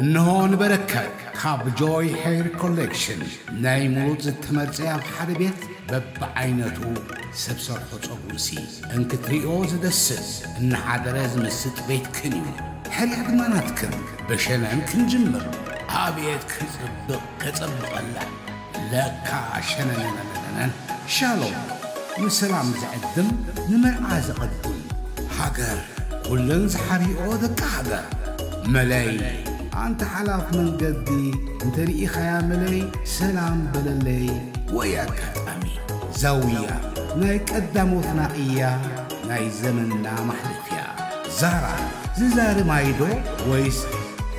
እንሆ ንበረከት ካብ ጆይ ሄር ኮሌክሽን ናይ ሙሉእ ዝተመርጸ ኣብ ሓደ ቤት በብዓይነቱ ሰብ ሰርሖ ጸጉርሲ እንክትሪኦ ዝደስስ እናሓደረ ዝምስጥ ቤትክን እዩ። ሕርያ ድማ ናትክን። ብሸነን ክንጅምር። ኣቤት ክጽብቕ ከጸብቐላ። ለካ ሸነነነነነን። ሻሎም ንሰላም ዝዕድም ንመርዓ ዘቐድም። ሃገር ኩለን ዝሓርኦ ደቂ ሃገር። መለይ ኣንተ ሓላፍ መንገዲ እንተሪኢኻያ መለይ ሰላም በለለይ። ወይ ኣጋጣሚ ዛውያ ናይ ቀዳሞትና እያ ናይ ዘመንና ማሕለፍያ። ዛራ ዝዛሪ ማይዶ ወይስ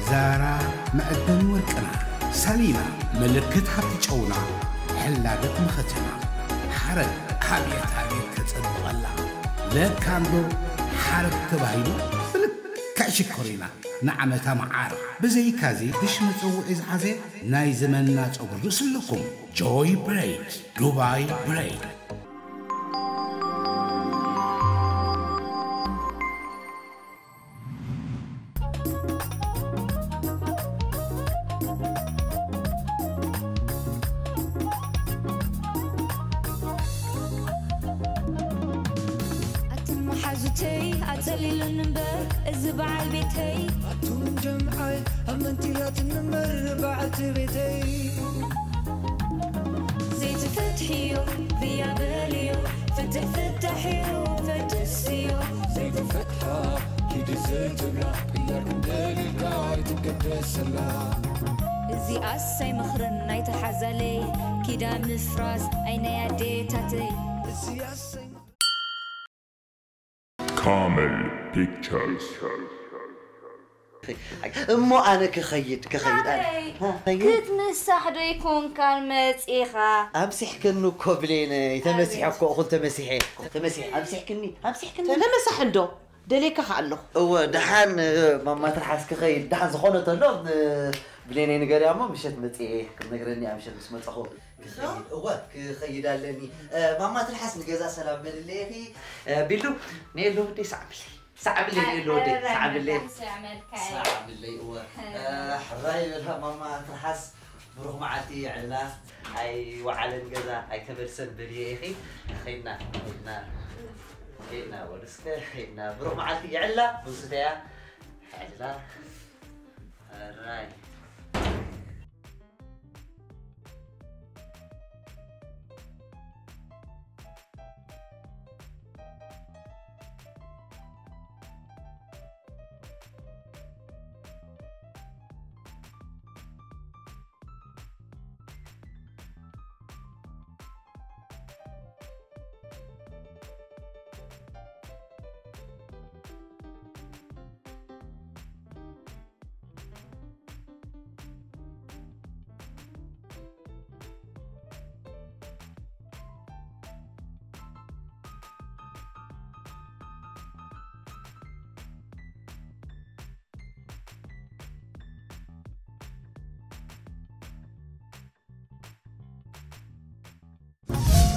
ዛራ መዕደኒ ወርቅና? ሳሊና ምልክት ሃብቲ ጨውና ሕላገት መኸተና። ሓረግ ኣብየት ኣብየት ከጸብቐላ። ለካ እንዶ ሓረግ ተባሂሉ ብልክዕ ሽኮሪና ንዓመታ መዓር። ብዘይካዚ ድሽ መጸውዒ ዝሓዘ ናይ ዘመንና ጸጉሪ ርእሲ ኣለኩም። ጆይ ብሬድ፣ ዱባይ ብሬድ። ኣትን መሓዙተይ ኣጸሊሉን እምበር እዚ በዓል ቤተይ ኣቱም ጀምዓይ ኣብ መንቲላትን እምበር በዓልቲ ቤተይ ዘይትፈትሕዮ ብያ በልዮ ፍትሕ ፍታሕ እዩ ፈትስዮ ዘይትፈትሓ ኪዲ ዘይትብላ ቅያር ክንደልልካ ኣይትገደሰላ እዚኣስ ኣይመኽርን ናይቲ ሓዛለይ ኪዳን ምፍራስ ኣይ ናይ ኣዴታተይ እዚኣስ ኣይመኽርን ካመል ፒክቸርስ እሞ ኣነ ክኸይድ ክኸይድ ኣነ ናበይ? ኸይድ ክትምሳሕ ዶ ይኮንካን መጺኻ ኣምሲሕክኒ እኮ ብሌነይ ተመሲሐ እኮ እኹል ተመሲሐ ተመሲሐ ኣምሲሕክኒ ኣምሲሕክኒ ተመሳሕ እንዶ ደሌካ ከ ኣለኹ እወ ደሓን ማማ ትርሓስ ክኸይድ ደሓን ዝኾነ ተሎ ብሌነይ ንገርያ እሞ ምሸት መጺኤ ክትነግረኒ እያ ምሸት ምስ መጸኹ ክኸይድ እወ ክኸይድ ኣለኒ ማማ ትርሓስ ንገዛ ሰላም በልለይ ኢኺ ቢሉ ነየሎ ወደይ ሰዓብለይ ሰዓብለይ ነየሎ ወደይ ሰዓብለይ ሰዓብለይ እወ ሕራይ በልካ ማማ ትርሓስ ብሩኽ መዓልቲ የዕልና ኣይወዓለን ገዛ ኣይተመልሰን በልየ ኢኺ ኸይድና ኸይድና ኸይድና ወደስከ ኸይድና ብሩኽ መዓልቲ የዕልና ምንሱተያ የዕልና ሕራይ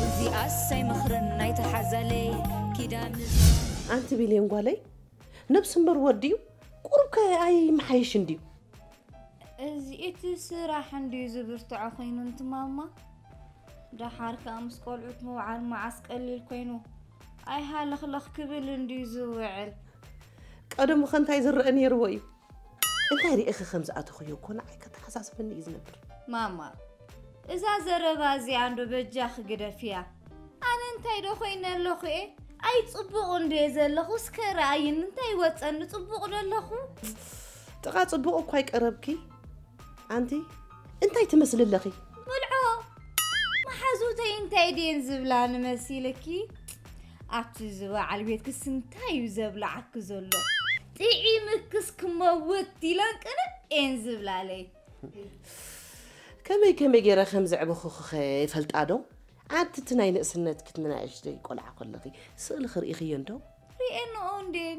እዚኣስ ኣይመኽርን ናይቲ ሓዛለይ ኪዳን ኣንቲ ቢልዮን ጓለይ ነብሲ እምበር ወዲ እዩ ቁሩብ ከ ኣይመሓየሽን ድዩ እዚ እቲ ስራሕ እንድዩ ዝብርትዖ ኮይኑ እንትማማ ደሓር ከኣ ምስ ቆልዑት ምውዓል መዓስ ቀሊል ኮይኑ ኣይሃለኽለኽ ክብል እንድዩ ዝውዕል ቀደሙ ከ እንታይ ዝረአ ነይርዎ እዩ እንታይ ርኢኺ ከም ዝኣተኽዮ እኮ ንዓይ ከተሓሳስበኒ እዩ ዝነብር። ማማ፣ እዛ ዘረባ እዚኣ እንዶ በጃኺ ግደፍያ። ኣነ እንታይ ዶ ኮይነ ኣለኹ እየ? ኣይ ጽቡቕ እንድየ ዘለኹ እስከ ረኣይኒ እንታይ ይወጸኒ ጽቡቕ ዶ ኣለኹ? ጥቓ ጽቡቕ እኳ ኣይቀረብኪ ኣንቲ እንታይ ትመስሊ ኣለኺ? በልዖ መሓዙተይ እንታይ ድየን ዝብላ ንመሲልኪ? ኣቲ እዚ በዓል ቤትክስ እንታይ እዩ ዘብልዓኪ ዘሎ? ጥዒምክስ ክመውት ኢለን ቅንእ እየን ዝብላለይ። ከመይ ከመይ ገይረ ከም ዘዕበኹኺኸ ይፈልጣ ዶ? ኣንቲ እቲ ናይ ንእስነትኪ እቲ ንናእሽተይ ቆልዓ ከለኺ ስእሊ ክርኢኽዮ እንዶ? ሪኤንኦ እንዴን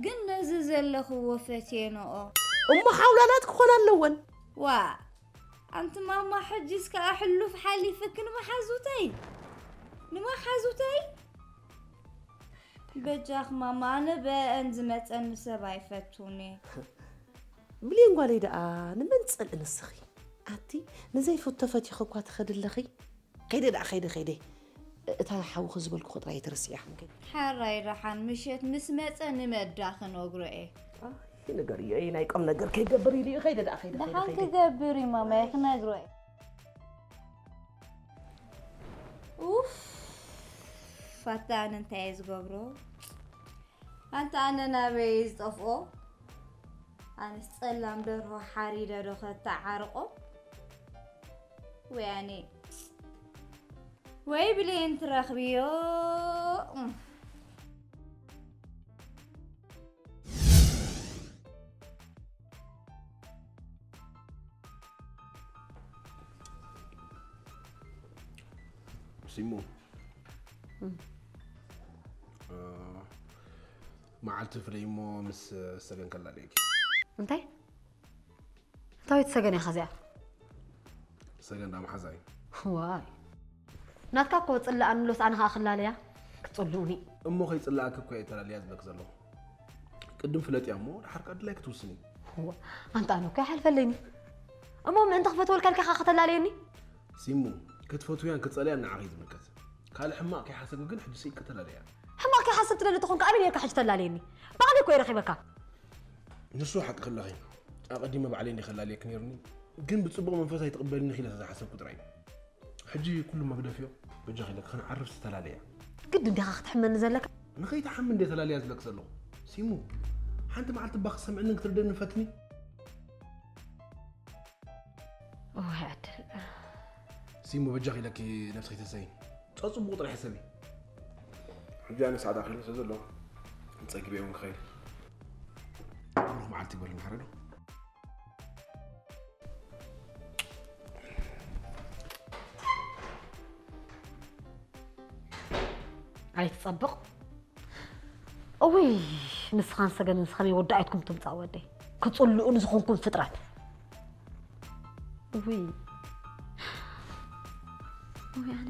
ግን ነዚ ዘለኽዎ ፈትየንኦ። እሞ ሓውላላት ክኾና ኣለወን። ዋእ ኣንቲ ማማ ሕጂስ ከኣ ሕሉፍ ሓሊፍኪ ንመሓዙተይ ንመሓዙተይ በጃኺ ማማ ኣነ በአን ዝመጸኒ ሰብ ኣይፈቱን እየ ብሌን ጓለይ ደኣ ንመን ትጸልኢ ንስኺ? ኣቲ ንዘይፈቶ ፈቲኺ እኳ ትኸዲ ኣለኺ። ከይደ ደኣ፣ ከይደ፣ ከይደ። እታ ሓውኺ ዝበልኩ ጥራይ ኣይትረስዕያ። ሕራይ ደሓን ምሸት ምስ መጸ ንመዳ ክነግሮ እየ። ኣይ፣ ነገር እዩ፣ ናይ ቆም ነገር ከይገብር ኢሉ እዩ። ከይደ ደኣ፣ ከይደ፣ ከይደ፣ ደሓን ከይደ። ክገብር እዩ ማማየ፣ ክነግሮ እየ። ኡፍ፣ ኣታ ኣነ እንታይ እየ ዝገብሮ? ኣንታ ኣነ ናበይ ዝጠፍኦ? ኣነስ ጸላም ደርሆ ሓሪደ ዶ ከተዓርቆ? ወይ ኣነ ወይ ብሌን ትረኽብዮ። ሲሙ፣ እ፣ መዓልቲ ፍለይ እሞ ምስ ሰገን ከላልየኪ። እንታይ? እንታይ ሰገን ኢኻ እዚኣ? ሰገን ዳ መሓዛ እዩ። ዋይ፣ ናትካ እኮ ጽላኣን ምሎስ ኣነ ኸኣ ክላለያ ክጽልኡኒ። እሞ ከይጽላኣኪ እኮ እየ ተላልያ ዝብለኪ ዘለኹ። ቅድም ፍለጥያ እሞ ድሓር ከኣ ድላይኪ ትውስኒ። እዋ፣ ኣንታ ኣነ እኮ ይሓልፈለይኒ። እሞ ምእንቲ ክፈትወልካ ኢልካ ኢኻ ከተላለየኒ? ሲሙ፣ ክትፈትውያን ክትጸልያን ንዓኺ እዩ ዝምልከት። ካልእ ሕማቕ ከይሓሰብኪ ግን ሕጂ ስኢልኪ ተላለያ። ሕማቕ ከይሓስብ ትደሊ ተኾንካ ኣበይ ኔርካ ሕጂ ተላለየኒ? ባዕለይ እኮ እየ ረኺበካ። ንሱ ሓቅኺ ኣለኺ። ኣቐዲመ ባዕለይ እንዲየ ከላልየኪ ነይሩኒ። ግን ብጽቡቕ መንፈስ ኣይትቕበልኒ ኢኺ ኢለ ስለ ዝሓሰብኩ ጥራይ እዩ። ሕጂ ኩሉ መግደፍዮ በጃኺ ኢለኪ ክንዓርፍ ዝተላለያ። ግድን ዲኻ ክትሕመኒ ዘለካ? ንኸይትሓሚ እንድየ ተላልያ ዝብለኪ ዘለኹ። ሲሙ፣ ሓንቲ መዓልቲ እባ ክትሰምዕንን ክትርድእንን ፈትኒ። እዋይ ዕድል። ሲሙ በጃኺ ኢለኪ ነብስኺ ተሰይኒ። ጸጽቡቑ ጥራሕ ሕሰቢ። ሕጂ ኣነ ሰዓት ኣኺሉ ስለ ዘሎ ጸጊበ እውን ክኸይድ። ኣምልኽ መዓልቲ ይበል ንሓረዶ። ኣይትጸብቕ። እውይ፣ ንስኻን ሰገንን ከመይ ወዳኢትኩም ትምጻእ ወደይ። ክጽልኡኒ ዝኾንኩም ፍጥረት። እውይ። እውይ ኣነ።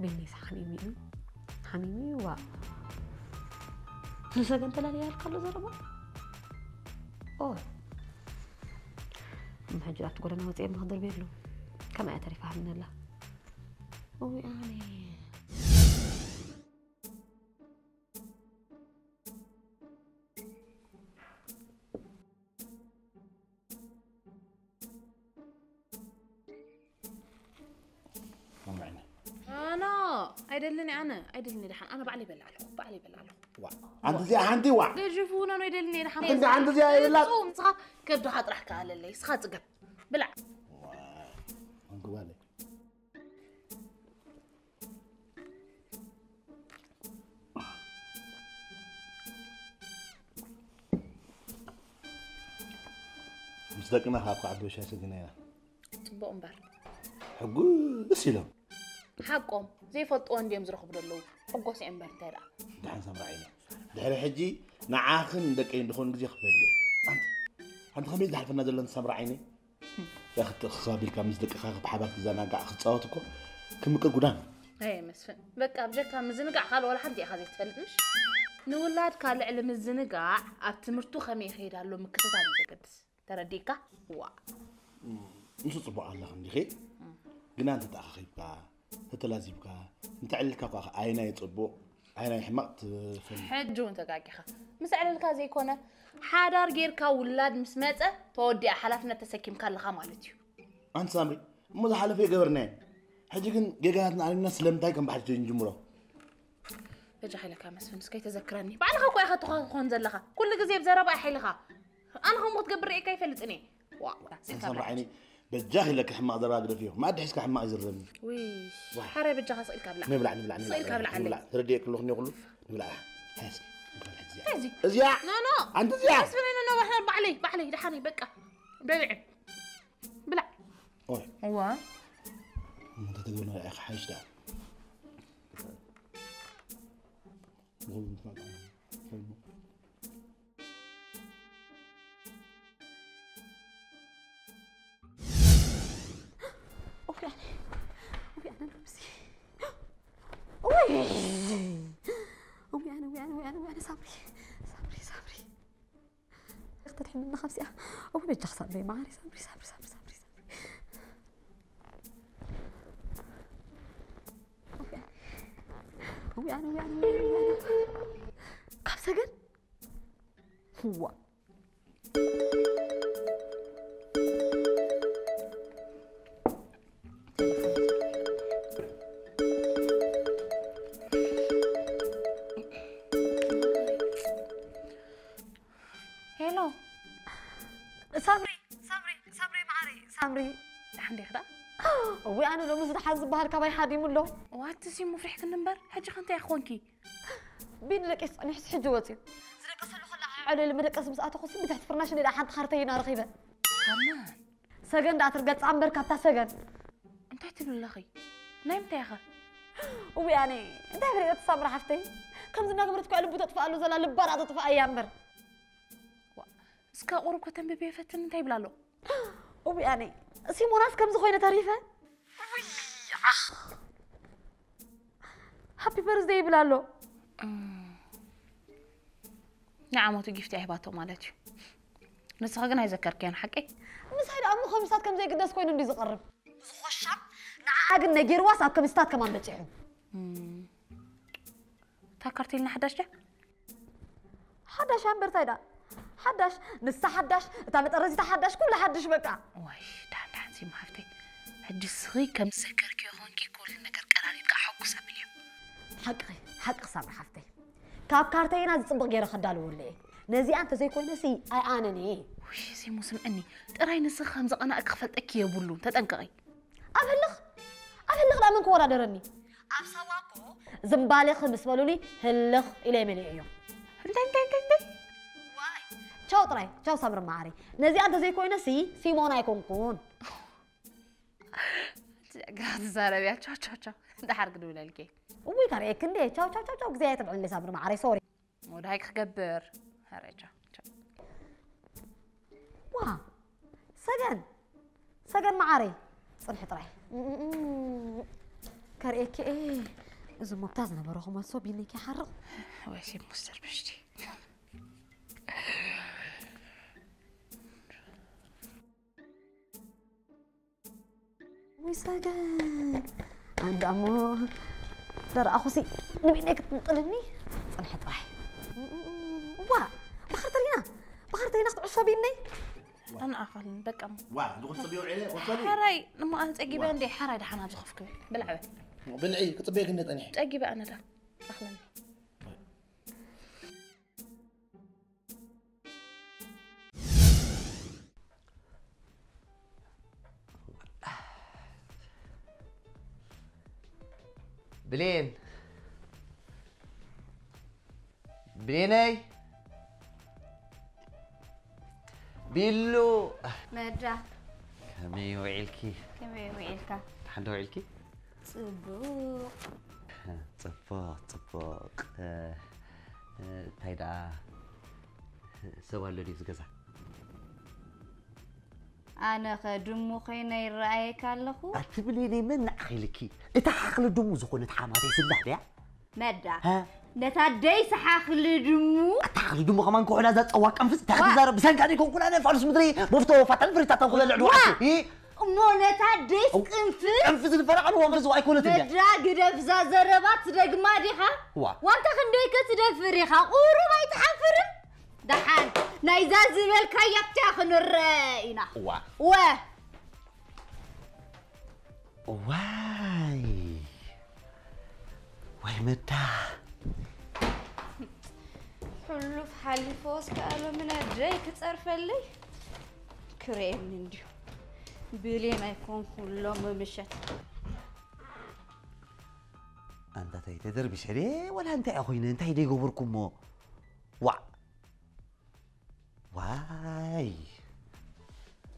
ቤኒስ ሓሚሙ እዩ። ሓሚሙ እዩ ዋ። ንሰገን ተላልያ ያልካ ኣሎ ዘረባ። ኦ። እሞ ሕጂ ኣብቲ ጎደና ወፂኤ እሞ ክድርብየሉ። ከመይ እያ ተሪፋ ሓሚነላ። እውይ ኣነ። ኣነ ኣይደልን ኣነ ኣይደልን ደሓን ኣነ ባዕለይ ይበልዕ ኣለኹ ባዕለይ ይበልዕ ኣለኹ። ዋ ኣንቲ እዚኣ ሓንቲ ዋ። ገጅፉ ነኖ ኣይደልን ደሓን። እንደ ሓንቲ እዚኣ ይብላ። ንስኻ ከብድኻ ጥራሕ ከኣለለይ እስኻ ጽገብ ብላዕ። ኣንግባለይ። ምስ ደቅና ካብ ዓዲ ወሻ ሰጊና ኢና። ጽቡቕ እምበር። ሕጉስ ኢሎም። ሓቆም ዘይፈልጥዎ እንድዮም ዝረኽቡ ዘለዉ። ሕጎስ እየ እምበር እንታይ ደኣ። ደሓን ሳምራ ዓይነ። ድሕሪ ሕጂ ንዓኽን ደቀይን ዝኾን ግዜ ክፍለሉ እየ። ኣንቲ ኣንቲ ከመይ ዝሓልፈና ዘሎ ሳምራ ዓይነ? ያ ክትእኽኻብ ኢልካ ምስ ደቅኻ ብሓባር ክዘናጋዕ ክጻወት እኮ ክምቅር ጉዳም እዩ። ኣየ መስፍን በቃ ብጀካ ምዝንጋዕ ካልእ ዋላ ሓንቲ ኢኻ ዘይትፈልጥ ምሽ? ንውላድካ ልዕሊ ምዝንጋዕ ኣብ ትምህርቱ ከመይ ይኸይድ ኣሎ ምክትታል እዩ ዘገድስ። ተረዲእካ? ዋእ። ንሱ ጽቡቕ ኣለኺ እንዲኺ ግና እንተተኣኻኺብካ ተተላዚብካ እንተዕሊልካ እኳ ኣየናይ ጽቡቕ ኣየናይ ሕማቕ ትፈልጥ። ሕጂ እውን ተጋጊኻ። ምስ ኣዕለልካ ዘይኮነ ሓዳር ጌርካ ውላድ ምስ መጸ ተወዲኣ ሓላፍነት ተሰኪምካ ኣለኻ ማለት እዩ። ኣንቲ ሳምሪ እሞ ዝሓለፈ የገበርናዮ ሕጂ ግን ጌጋናትና ኣሊምና ስለምንታይ ከም ብሓድሽ ዘይንጅምሮ። በጃ ሓይለካ መስፍን እስከ ይተዘክረኒ ባዕልኻ እኮ ኢኻ ትኾን ዘለኻ ኩሉ ግዜ ብዘረባ ሓይልኻ ኣነ ከምኡ ክትገብር ርእየካ ኣይፈልጥን እየ። ዋ፣ ስኢልካ ሰምራ ብላዕ። ዓይኒ በጃኺ ኢለኪ ሕማቕ ዘረባ ግደፍዮ። መኣዲ ሒዝካ ሕማቕ ይዝረብኒ። ውይ፣ ዋ። ሓራይ በጃኻ ስቕ ኢልካ ብላዕ። ንብላዕ ንብላዕ ንብላዕ። ስቕ ኢልካ ብላዕ ኣለይ። ንብላዕ። ተረዲኤኪ ኣለኹ እኒኦ ኩሉ። ንብላዕ። እንታይ እስኪ? እንታይ እዚ? እንታይ እዚ? ኖ፣ ኖ። ኣንቲ እዚኣ? ኣስፍነኒ፣ ኖ፣ ባዕለይ፣ ባዕለይ፣ ደሓነይ፣ በቃ። በልዐ። ብላዕ። ኦይ። እዋ። እንተ ትግብና ኢኻ ሓይሽ ደኣ። እጃ ሳምሪ ማሪ ሳምሪ ሳምሪ ሳምሪ ሳምሪ ሳምሪ። ውያነ ውያነ ውያነ ውያነ። ካብ ሰገን? ዋ። ሄሎ። ሳምሪ ሳምሪ ሳምሪ ማዕረይ ሳምሪ። ደሓን ዲኺ ደኣ? እወ ኣነ ሎሚ እዚ ደሓን ዝበሃል ካባይ ሓዲሙ ኣሎ። ዋትሲ ሙፍሪሕክኒ እምበር ሕጂ ከ እንታይ ኮንኪ? ቢኒ ደቂሱ ጸኒሑስ ሕጂ ወጺኡ። ዝደቀሰሉ ከላ ዕልል መደቀሲ ምስ ኣተኹሲ ብትሕቲ ፍርናሽ እንዳ ሓንቲ ካርተይና ረኺበ። ካመን። ሰገን ደኣ ትርገጻ እምበር ካብታ ሰገን። እንታይ ትብል ኣለኺ? ናይ ምንታይ ኢኻ? እውይ ኣነ እንታይ ፍሊጠ ትሳምሪ ሓፍተይ? ከምዚ እናገበረት እኮ ልቡ ተጥፍኣሉ ዘላ ልባ ደኣ ተጥፍኣ እያ እምበር። ዋ፣ እስከ ቁሩብ ከተንብብዮ ፈትን እንታይ ይብል ኣሎ? እውይ ኣነ ሲሞናስ ከምዚ ኮይነ ተሪፈ። እውይ ኣኽ። ሃፒ በርዝደይ ይብል ኣሎ። ንዓመቱ ጊፍቲ ኣይህባቶ ማለት እዩ። ንስኻ ግን ኣይዘከርክያን ሓቀይ? ምሳይ ደኣ እሞ ከምሳት ከም ዘይግደስ ኮይኑ እንዲ ዝቐርብ። ዝኾሻም ንዓኣ ግን ነጊርዋስ ኣብ ከምስታት ከማን በጺሑ። እታ ካርቴልና ሓዳሽ ድያ? ሓዳሽ እያ እምበር እንታይ ደኣ? ሓዳሽ፣ ንሳ ሓዳሽ፣ እታ መጠረዚታ ሓዳሽ፣ ኩሉ ሓድሽ በቃ። ዋይ፣ ደሓን ደሓን ሲማ ሓፍተይ። ሕጂ እስኺ ከም ዝዘከርክዮ ኾንኪ ኩሉ ነገር ቀራሪብካ ሕጉስ ኣብልዮ። ሓቅኺ፣ ሓቅኺ ሳምሪ ሓፍተይ። ካብ ካርተይና ዝጽብቕ ገይረ ከዳልወሉ እየ። ነዚኣ እንተዘይኮይነሲ ኣይኣነን እየ። ውይ፣ ሲሙ ስምዕኒ፣ ጥራይ ንስኺ ከም ዘቐናእኪ ክፈልጠኪ የብሉን፣ ተጠንቀቒ። ኣብ ህልኽ፣ ኣብ ህልኽ ደኣ መን ክወዳደረኒ? ኣብ ሳዋ እኮ ዝምባሌኺ ምስ በሉኒ ህልኽ ኢለ መሊኤዮ። እንታይ፣ እንታይ፣ እንታይ፣ እንታይ? ዋይ፣ ቻው ጥራይ፣ ቻው ሳምሪ መዓረይ። ነዚኣ እንተዘይኮይነሲ ሲሞን ኣይኮንኩን። ጀግና ትዛረብ እያ። ቻው፣ ቻው፣ ቻው። ደሓር ክድውለልኪ። እውይ፣ ከርእየኪ እንዴ? ቻው፣ ቻው፣ ቻው፣ ቻው። ግዜ ኣይተብዕልኒ ሳምሪ መዓረይ፣ ሶሪ። ወዳይ ክገብር። ኧረ ቻው፣ ቻው። ዋ፣ ሰገን፣ ሰገን መዓረይ፣ ጽንሒ ጥራይ። ከርእየኪ እየ። እዚ ሞብታ ዝነበረኹም ኣሶ ቢነኪ ሓርቕ። ወይ ሲብ ሙስተር ብሽቲ። ወይ ሰገን፣ ኣንዳ እሞ ደረኣኹሲ ንቢነይ ክትንጥልኒ ጽንሒ ጥራይ። ዋ፣ ባሕር ተሪና፣ ባሕር ተሪና ክትዕሾ ቢነይ። ኣነ ኣኻልን በቃ። ዋ፣ ዝኹን ጽቢዮ ዒለ፣ ቆጸሊ። ሓራይ፣ ንሞ ኣነ ጸጊበ ዋ። እንዴ፣ ሓራይ ደሓን ኣብዚ ኮፍ ክብል። ብልዓበ። ብልዒ፣ ክጽበየኪ እንደ ጸኒሐ። ጸጊበ ኣነ ዳ። ኣኽለን። ብሌን። ብሌነይ። ቢሉ። መዳ። ከመይ ውዒልኪ? ከመይ ውዒልካ? ደሓን ዶ ውዒልኪ? ጽቡቕ። ጽቡቕ፣ ጽቡቕ። እ፣ እ፣ እንታይ ደኣ? ሰብ ኣሎ ድዩ ኣብዚ ገዛ? ኣነኸ ድሙ ኮይነ ይረኣየካ ኣለኹ? ኣቲ ብሌነይ መን ንዓኺ ኢልኪ? እታ ሓኽሊ ድሙ ዝኾነት ሓማተይ ስላ ድያ? መዳ። ሃ? ነታ ደይስ ሓኽሊ ድሙ። ኣታ ሓኽሊ ድሙ ከማን ክውዕላ እዛ ጸዋ ቅንፍዝ። እንታይ ዋ። ክትዛረብ? ብሰንካ ደይኮንኩን ኣነ ፋሉስ ምድሪ፣ መፍቶ ፋታን ፍሪታታን ክበልዕ ድዋ ዋ። ኣትዩ። እ? እሞ ነታ ደይስ ቅንፍዝ? ቅንፍዝ ዝፈረቐ ንወንፈዝ ኣይኮነትን ድያ? መዳ ግደፍ እዛ ዘረባ ትደግማ ዲኻ? ዋ። ዋንታ ክንደይ ከ ትደፍር ኢኻ? ቁሩብ ኣይትሓፍርን? ደሓን ናይዛ ዝበልካያ ብቻ ክንረ ኢና። ዋ። ወ። ዋይ። ዋይ መዳ። ሕሉፍ ሓሊፎስ ከኣሎ ምን ኣደይ ክጸርፈለይ? ክርእየኒ እንዲሁ። ብሌን ኣይኮንኩን ሎሚ ምሸት። ኣንታ እንታይ ተደርቢሸ ድየ? ወላ እንታይ እያ ኮይነ? እንታይ ደይገበርኩ እሞ? ዋዕ። ዋይ።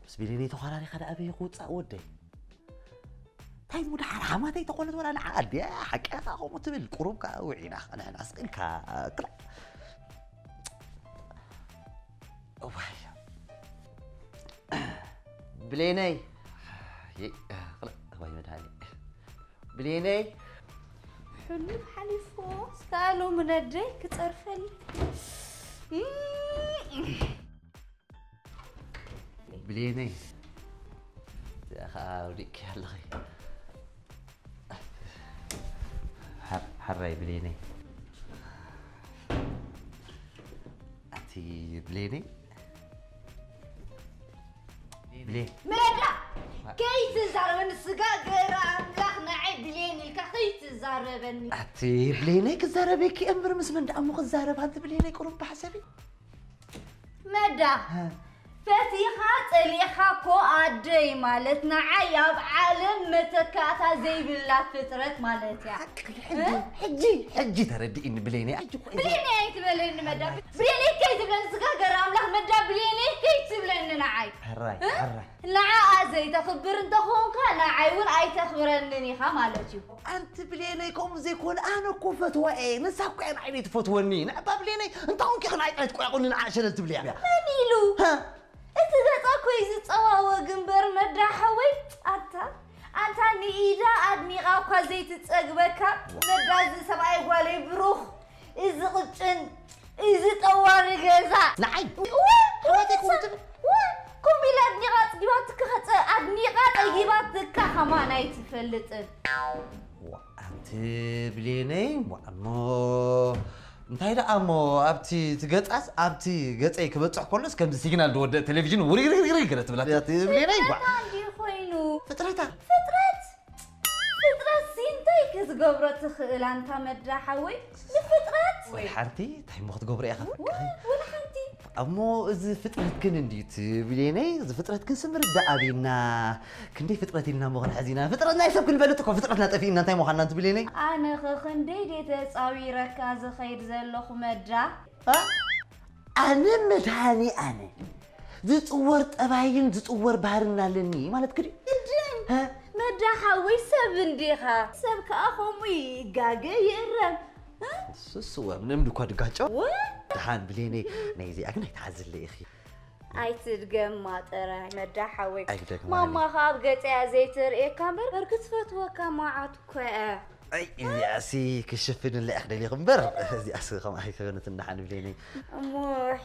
ምስ ቢሌነይ ተኾራሪኻ ደኣ ኣበይ ክውጻእ ወደይ? እንታይ እሞ ደሓር ሓማተይ ተኾነት ወላ ንዓ ኣድያ ሓቅያ ከኣ ከምኡ ትብል? ቁሩብ ከኣ ውዒና ንሕና ስቕ ኢልካ ክላ-፣ ዋይ። ብሌነይ። የ-፣ ክላ-፣ ዋይ መድሃኒ። ብሌነይ። ሕሉፍ ሓሊፎ፣ እስከ ሎሚ ነደይ ክጸርፈኒ። ብሌነይ፣ እዚኣ ኸዓ ኣውዲቕኪ ኣለኺ። ሓር-፣ ሓራይ ብሌነይ። ኣቲ ብሌነይ። ብሌ-፣ መዳ! ከይትዛረበኒ ስጋ ገረ ኣምላኽ ንዓይ ብሌን ኢልካ ከይትዛረበኒ። ኣቲ ብሌነይ ክዛረበኪ እምበር ምስ መን ደኣ እሞ ክዛረብ ኣንቲ ብሌነይ ቁሩብ ብሓሰቢ። መዳ! ሃ። ፈቲኻ ጸሊእኻ እኮ ኣደይ ማለት ንዓይ ኣብ ዓለም መተካእታ ዘይብላ ፍጥረት ማለት እያ። ሓቂ፣ ሕጂ፣ እ? ሕጂ፣ ሕጂ ተረዲእኒ ብሌነይ። ሕጂ እኮ እዩ። ብሌነይ ኣይትበለኒ መዳ። ብሌነይ ከይትብለኒ ስጋ ገረ ኣምላኽ መዳ ብሌነይ ከይትብለኒ ንዓይ። ሕራይ፣ እ? ሕራይ። ንዓኣ ዘይተኽብር እንተኾንካ ንዓይ እውን ኣይተኽብረንን ኢኻ ማለት እዩ። ኣንቲ ብሌነይ ከምኡ ዘይኮነ ኣነ እኮ ፈትዋ እየ። ንሳ እኮ እያ ንዓይ ዘይትፈትወኒ። ንዕባ ብሌነይ እንታይ ኮንኪ ኢኺ ንዓይ ጥራይ ትቆራቑኒ ንዓኣ ሸለል ትብልያ? መን ኢሉ? ሃ? እቲ ገጻ እኮ እዩ ዝጸዋወግ እምበር መዳ ሓወይ። ኣታ፣ ኣንታ ንኢዳ ኣድኒቓ እኳ ዘይትጸግበካ መዳ እዚ ሰብኣይ ጓለይ ብሩኽ፣ እዚ ቅጭን፣ እዚ ጠዋሪ ገዛ። ንዓይ? እወ፣ ኣሕዋተይ ከምኡ ትብል? እወ፣ ከምኡ ኢላ ኣድኒቓ ኣጽጊባትካ ኸጸ-፣ ኣድኒቓ ጠጊባትካ ከማን ኣይትፈልጥን። ዋ፣ ኣንቲ ብሌነይ፣ ዋ፣ እሞ እንታይ ደኣ እሞ ኣብቲ፣ እቲ ገጻስ ኣብቲ ገጸይ ክበጽሕ ከሎስ ከምዚ ሲግናል ዝወደእ ቴሌቪዥን ውርግርግርግር ገለ ትብላ እያ፣ እቲ ብሌነይ፣ ዋ። ፍጥረታ እንድዩ ኮይኑ። ፍጥረታ? ፍጥረት? ፍጥረት ሲ እንታይ ክትገብሮ ትኽእል ኣንታ መዳ ሓወይ? ንፍጥረት? ወይ ሓንቲ፣ እንታይ እሞ ክትገብሮ ኢኻ? ወ-፣ ወላ ሓንቲ። እሞ እዚ ፍጥረት ግን እንድዩ እቲ ብሌነይ፣ እዚ ፍጥረት ግን ስምርዳ ኣበይና? ክንደይ ፍጥረት ኢልና እሞ ክንሕዝ ኢና? ፍጥረት ናይ ሰብ ክንበልጥ እኮ ፍጥረትና ጠፊእና እንታይ ምዃንና ኣንቲ ብሌነይ? ኣነ ኸ ክንደይ ድየ ተጻዊረካ ዝኸይድ ዘለኹ መዳ? እ? ኣነ መድሃኒ ኣነ። ዝጽወር ጠባይን ዝጽወር ባህርን ኣለኒ ማለት ክዲ። ግድን። እ? መዳ ሓወይ ሰብ እንዲኻ። ሰብ ከኣ ከምኡ ይጋገ ይእረም። እ? እሱስ እወ፣ ምንም ድኳ ድጋጨው። ወ? ደሓን ብሌነይ፣ ናይ እዚኣ ግን ኣይትሓዝለይ ኢኺ። ኣይትድገማ ጥራይ መዳ ሓወይ። ኣይደግማ ማማ እኔ። ከኣ ኣብ ገጸያ ዘይተርእየካ እምበር፣ በር ክትፈትወካ መዓት እኮ እያ። ኣይ፣ እዚኣሲ ክሽፍንላ እየ ክደልየኹ እምበር፣ እዚኣሲ ከምኣ ኣይኮነትን ደሓን ብሌነይ። እሞ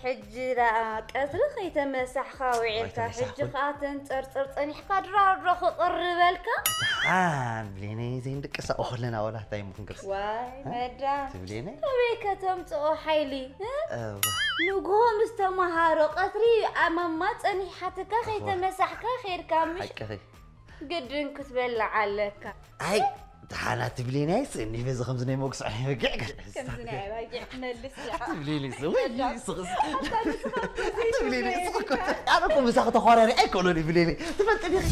ሕጂ ደኣ ቀትሪ ከይተመሳሕካ ውዒልካ፣ ኣይተመሳሕኩን። ሕጂ ከኣ ተንጸርጽር ጸኒሕካ ድራር ዶ ክቕርበልካ? ደሓን ብሌነይ ዘይንድቅሳ ኦኽለና ወላ እንታይ እሞ ክንገብር? ዋይ፣ እ? መዳ። ትብሌነይ? ኣበይ ከተምጽኦ ሓይሊ? እ? እዋ። ንግሆ ምስ ተመሃሮ ቀትሪ ኣብ ማማ ጸኒሓትካ እዋ። ከይተመሳሕካ ኬድካ ምሽ? ሓቅኺ። ግድን ክትበልዕ ኣለካ። ኣይ፣ ደሓና ትብሌኒ ኣይስእኒ፣ በዚ ከምዚ ናይ መጉስዖ ናይ በጊዕ ገለ ከምዚ ናይ ኣባጊዕ ትመልስ እያ። ትብሌኒ ስ-፣ ወይ፣ ኣታ ስኽስ። ኣታ ንስኻ እኮ ትብሌኒ ዘይትብሌኒ ስኽ እኮ። ኢኻ። ኣነ እኮ ምሳኺ ተዃራሪ ኣይኮነን እዩ ብሌኒ። ትፈልጢ ዲኺ?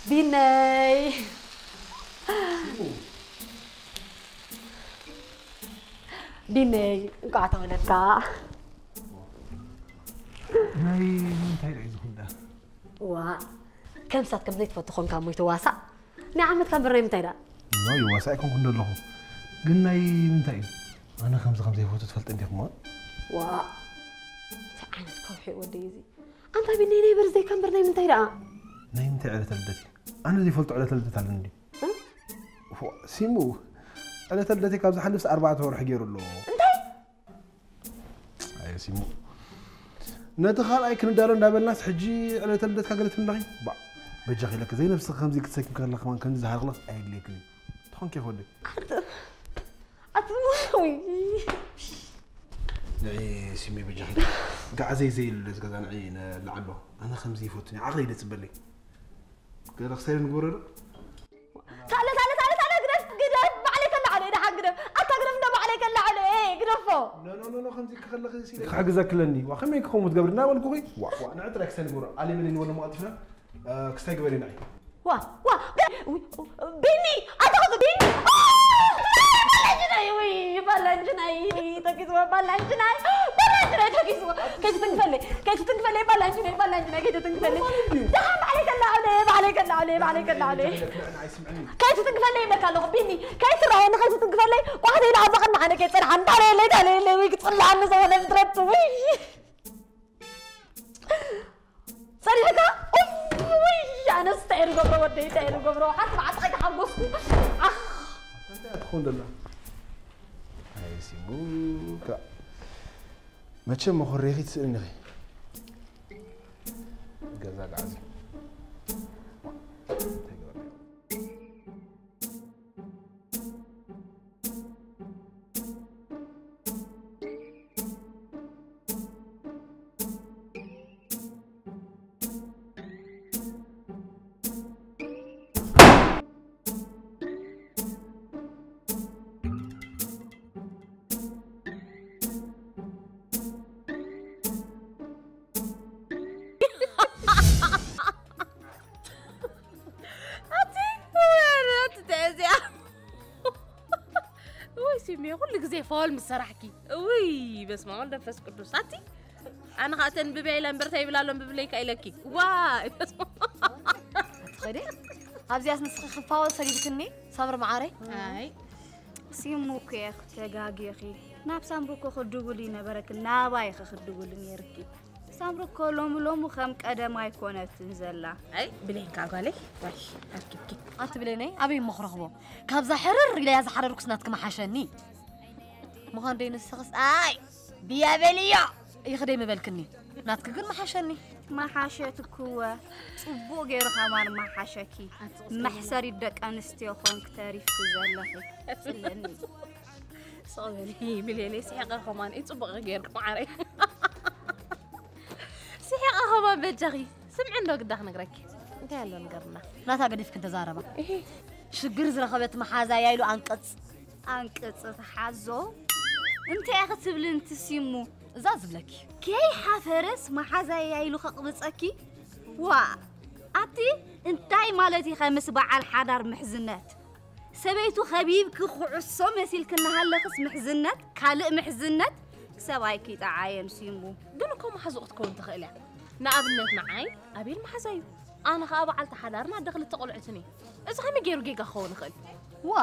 ቢነይ። ቢነይ፣ እንቋዕ ተወለድካ። ናይ ምንታይ ደኣ እዩ ዝኹን ደኣ? ዋእ፣ ከም ሳት ከም ዘይትፈቱ ኾንካ እሞ ይትዋሳእ። ናይ ዓመትካ እምበር ናይ ምንታይ ደኣ? ኖ፣ ይዋሳእ ኣይኮንኩን ዘለኹ። ግን ናይ ምንታይ እዩ? ኣነ ከምዚ ከም ዘይፈቱ ትፈልጥ እንዲኹም? ዋእ፣ እንታይ ዓይነት ከውሒ እዩ ወደይ እዚ? ኣንታ ቢኒ፣ ናይ በርዝደይካ እምበር ናይ ምንታይ ደኣ? ናይ ምንታይ ዕለተ ልደት እዩ? ኣነ ዘይፈልጦ ዕለተ ልደት ኣለኒ ድዩ? እ? ፎ-፣ ሲሙ፣ ዕለተ ልደተይ ካብ ዝሓልፍስ ኣርባዕተ ወርሒ ገይሩ ኣሎ። እንታይ? ኣየ ሲሙ። ነቲ ካልኣይ ክንዳሎ እንዳበልናስ ሕጂ ዕለተ ልደትካ ገለ ትብለኺ? ባእ፣ በጃኺ ኢለኪ፣ ዘይነብስኺ ከምዚ ክትሰኪ ከለኺ ከማን ከምዚ ዝሃርኽለስ ኣየድልየክን እዩ። ትኾንኪ ወደይ። ኣት-፣ ኣት-፣ ውይ። ንዒ ሲሚ በጃኺ። ጋዕዘይ ዘይብሉ እዚ ገዛ ንዒ ንለዓሎ። ኣነ ከምዚ ይፈቱን እዩ። ዓቕሊ ይደጽበለይ። ገለ ክሳይድ ንግበሮ ዶ? ሳለ፣ ሳለ፣ ሳለ፣ ሳለ፣ ግደፍ፣ ግደፍ፣ ባዕለይ ከላዕሎ እየ፣ ደሓን ግደፍ። ኣታ ግደፍ፣ እንዶ ባዕለይ ከላዕሎ እየ፣ ግደፎ። ኖ፣ ኖ፣ ኖ፣ ኖ፣ ከምዚ ከለኺ ሲለ ክሕግዘክለኒ። ዋ፣ ከመይ ክኸውን ትገብሪ እናበልኩኺ? ዋ፣ ዋ፣ ንዒ ጥራይ ክሳይድ ንግበሮ። ኣሌ በለኒ ወለሞ ቀልጢፍና። እ፣ ክስታይ ግበሪ ንዒ። ዋ፣ ዋ፣ ቢኒ፣ ኣታ ኸ ቢኒ? ኦ፣ ባላንጅናይ፣ ወይ፣ ባላንጅናይ፣ ተኪስዎ፣ ባላንጅናይ፣ ባላንጅናይ፣ ተኪስዎ። ከይትትንክፈለይ፣ ከይትትንክፈለይ፣ ባላንጅናይ፣ ባላንጅናይ፣ ከይትትንክፈለይ። ደሓን ባዕለይ ከላዕለ፣ ባዕለይ ከላዕለ፣ ባዕለይ ከላዕለ። ንዓይ ስምዕኒ። ከይትትንክፈለይ ይብለካ ኣለኹ፣ ቢኒ፣ ከይትረኣየኒ፣ ከይትትንክፈለይ፣ ቋሕተይ ኢለ ኣብዛ ቅድሚ ዓነ ከይጸንሓ፣ እንዳለየለይ፣ እንዳለየለይ፣ ወይ ክጽልኣኒ ዝኾነ ፍጥረት፣ ወይ። ጸኒሕካ? ውይ፣ ኣነስ እንታይ እየ ዝገብሮ ወደይ፣ እንታይ እየ ዝገብሮ? ሓንቲ መዓልቲ ከይተሓጎስኩ። ኣኽ! እንታይ እያ ትኾን ደላ? ኣይ፣ ሲሙ፣ ከ-፣ መቸም መኾሬኺ ትስእልኒ ኢኺ። ገዛ ገዓዚ። እንታይ ገበርና? ኣቲ፣ ኣቲ ተዚኣ። ወይ ሲሜ፣ ኩሉ ግዜ ፋውል ምስ ሰራሕኪ። ውይ፣ በስመ ኣብ ወልድ መንፈስ ቅዱስ። ኣቲ፣ ኣነ ኸኣ ተንብበ ኢለ እምበር፣ እንታይ ይብላ ኣሎ ብብለይካ ኢለኪ። ዋይ፣ በስመ ኣብ። ኣቲ ኸዲ፣ ኣብዚኣስ ንስኺ ክፋወል ሰዲድክኒ፣ ሳምሪ መዓረይ። ኣይ። ሲሙ እኮ እየ ተጋጊኺ። ናብ ሳምሪ እኮ ክድውል ይነበረኪ፣ ናባይ ኢኺ ክድውል ነይርኪ። ሳምሪ እኮ ሎሚ ሎሚ ከም ቀደም ኣይኮነትን ዘላ። ኣይ፣ ብሌን ከኣ ጓለይ፣ ዋይ፣ ኣርኪብኪ። ኣቲ ብሌነይ፣ ኣበይ እሞ ክረኽቦ? ካብዛ ሕርር ኢለያ ዝሓረርኩስ ናትኪ መሓሸኒ። ምዃን ደይ ንስኽስ፣ ኣይ፣ ብያ በልዮ ኢኺ ደይ ምበልክኒ። ናትኪ ግን መሓሸኒ። መሓሸት እኮ እወ፣ ጽቡቕ ገይሩ ከማን መሓሸኪ። መሕሰሪት ደቂ ኣንስትዮ ኾንክ ተሪፍኪ ዘለኺ። ጽለኒ። ስቕ በሊ፣ ብሌነይ፣ ስሒቐ ከማን እዩ ጽቡቕ ገይርኪ መዓረይ። ስሒቐ ከማን በጃኺ። ስምዒ እንዶ ግዳ ክነግረኪ። እንታይ ኣሎ ንገርና። ናታ ገዲፍኪ እንተዛረባ። እሂ። ሽግር ዝረኸበት መሓዛያ ኢሉ ኣንቅጽ። ኣንቅጽ ትሓዞ? እንታይ ኢኺ ትብሊ እንቲ ሲሙ? እዛ ዝብለኪ። ከይሓፈረስ መሓዛያ ኢሉ ከቕብጸኪ? ዋ፣ ኣቲ እንታይ ማለት ኢኸ ምስ በዓል ሓዳር ምሕዝነት? ሰበይቱ ኸቢብኪ ኩዕሶ መሲልኪ እናሃለኽስ ምሕዝነት፣ ካልእ ምሕዝነት፣ ሰብኣይኪ ይጠዓየም ሲሙ። ግን እኮ መሓዝኡ ክትከውን ትኽእል እያ። ንኣብነት ንዓይ ኣቤል መሓዛይ እዩ። ኣነ ኸኣ በዓልቲ ሓዳርን ኣደ ክልተ ቆልዑትን እየ። እዚ ኸመይ ገይሩ ጌጋ ክኸውን ይኽእል? ዋ፣